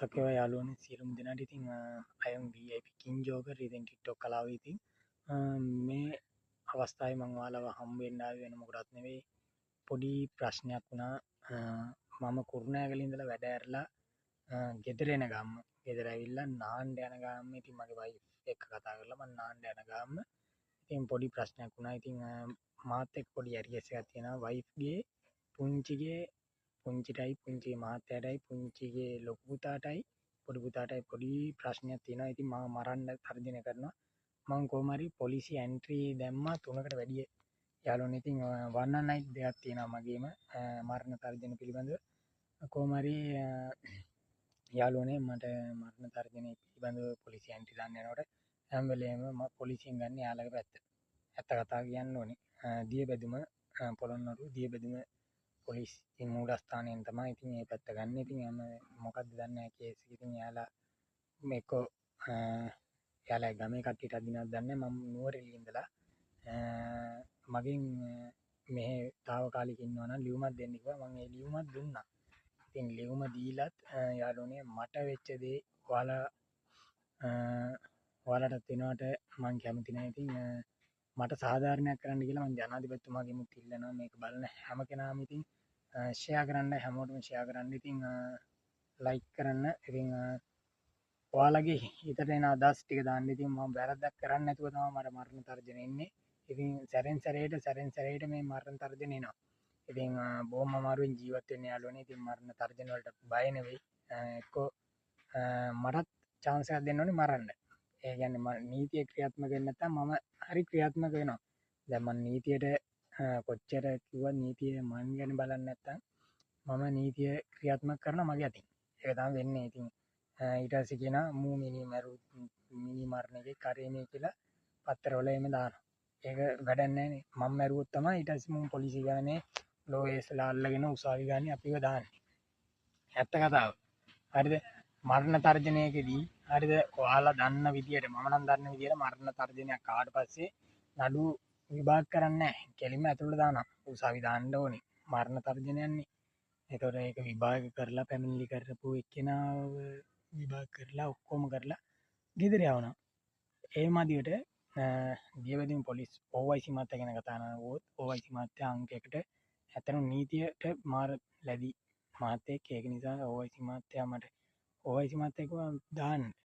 දවසක් වේවා යාළුවනේ සියලුම දෙනාට. ඉතින් I am VIP King Joker. ඉතින් TikTok කලාව. ඉතින් මේ අවස්ථාවේ මං ඔයාලව හම්බ වෙන්න ආවේ වෙන මොකටවත් නෙවෙයි, පොඩි ප්‍රශ්නයක් වුණා. මම කුරුණෑගල ඉඳලා වැඩ ඇරලා ගෙදර එන ගම්ම, ගෙදර ඇවිල්ලා නාන්න යන ගම්ම, ඉතින් මගේ වයිෆ් එක්ක කතා කරලා මං නාන්න යන ගම්ම ඉතින් පොඩි ප්‍රශ්නයක් වුණා. ඉතින් මාත් එක්ක පොඩි ඇරියස් එකක් තියෙනවා. වයිෆ්ගේ පුංචිගේ පුංචිටයි, පුංචිගේ මහත්තයාටයි, පුංචිගේ ලොකු පුතාටයි, පොඩි පුතාටයි පොඩි ප්‍රශ්නයක් තියෙනවා. ඉතින් මාව මරන්න තර්ජනය කරනවා. මං කොහොම හරි පොලිසි ඇන්ට්‍රි දැම්මා 3කට වැඩිය යාළුවනේ. ඉතින් වන් නයිට් දෙකක් තියෙනවා මගේම මරණ තර්ජන පිළිබඳව. කොහොම හරි යාළුවනේ, මට මරණ තර්ජනය පිළිබඳව පොලිසි ඇන්ට්‍රි දාන්න යනකොට හැම වෙලේම මම පොලිසියෙන් ගන්න යාළගේ පැත්ත. ඇත්ත කතාව කියන්න ඕනේ. දියබැදුම, පොළොන්නරු දියබැදුම පොලිස් මූලස්ථානයෙන් තමයි ඉතින් ඒ පැත්ත ගන්න. ඉතින් හැම මොකද්ද දන්නේ නැහැ කේස් එක. ඉතින් එයාලා එක්කෝ එයාලා ගමේ කට්ටියට අදිනවද දන්නේ නැහැ. මම නුවරඑළිය ඉඳලා මගෙන් මෙහෙ තාවකාලික ඉන්නවා නම් ලියුමක් දෙන්න කිව්වා. මං ඒ ලියුමත් දුන්නා. ඉතින් ලියුම දීලත් යාළුවනේ, මට වෙච්ච දේ ඔයාලා ඔයාලටත් වෙනවට මං කැමති නෑ. ඉතින් මට සාධාරණයක් කරන්න කියලා මං ජනාධිපතිතුමාගෙමුත් ඉල්ලනවා. මේක බලන හැම කෙනාම ඉතින් ෂෙයා කරන්න, හැමෝටම ෂෙයා කරන්න, ඉතින් ලයික් කරන්න, ඉතින් ඔයාලගේ හිතට එන අදහස් ටික දාන්න. ඉතින් මම වැරද්දක් කරන්නේ නැතුව තමයි මට මරණ තර්ජන එන්නේ. ඉතින් සැරෙන් සැරේට සැරෙන් සැරේට මේ මරණ තර්ජන එනවා. ඉතින් බොහොම අමාරුවෙන් ජීවත් වෙන්න යාළුවනේ. ඉතින් මරණ තර්ජන වලට බය නෙවෙයි. එක්කෝ මටත් චාන්ස් එකක් දෙන්න ඕනේ මරන්න. ඒ කියන්නේ මම නීතිය ක්‍රියාත්මක වෙන්නේ නැත්නම් මම හරි ක්‍රියාත්මක වෙනවා. දැන් මං නීතියට කොච්චර කිව්වත් නීතිය මං ගැන බලන්නේ නැත්නම් මම නීතිය ක්‍රියාත්මක කරනවා මගේ අතින්. ඒක තමයි වෙන්නේ. ඉතින් ඊට පස්සේ කියනවා මූ මිනි මැරු, මිනි මරණ එකේ කරේ මේ කියලා පත්තරවල එහෙම දානවා. ඒක වැඩක් නෑනේ. මං මැරුවොත් තමයි ඊට පස්සේ මුන් පොලිසිය ගානේ ලෝයර්ස්ලා අල්ලගෙන උසාවි ගානේ අපිව දාන්නේ. ඇත්ත කතාව. හරිද? මරණ තර්ජනයකදී, හරිද, ඔයාලා දන්න විදියට, මම නම් දන්න විදියට මරණ තර්ජනයක් ආවට පස්සේ නඩු විභාග කරන්නේ නැහැ. කෙලින්ම ඇතුළට දානවා. උසාවි දාන්න ඕනේ. මරණ තර්ජනයන්නේ. ඒතකොට ඒක විභාග කරලා පැමිණිලි කරපු එක්කෙනාව විභාග කරලා ඔක්කොම කරලා ගෙදර යවනවා. ඒ මදිවට දියවැදුම් පොලිස් OIC මහත්තයා ගැන කතා කරනකොට OIC මහත්තයා අංකයකට ඇත්තටම නීතියට මාර ලැබි මහත්තයෙක්. ඒක නිසා OIC මහත්තයා මට OIC මහත්තයා කිව්වා දාන්න.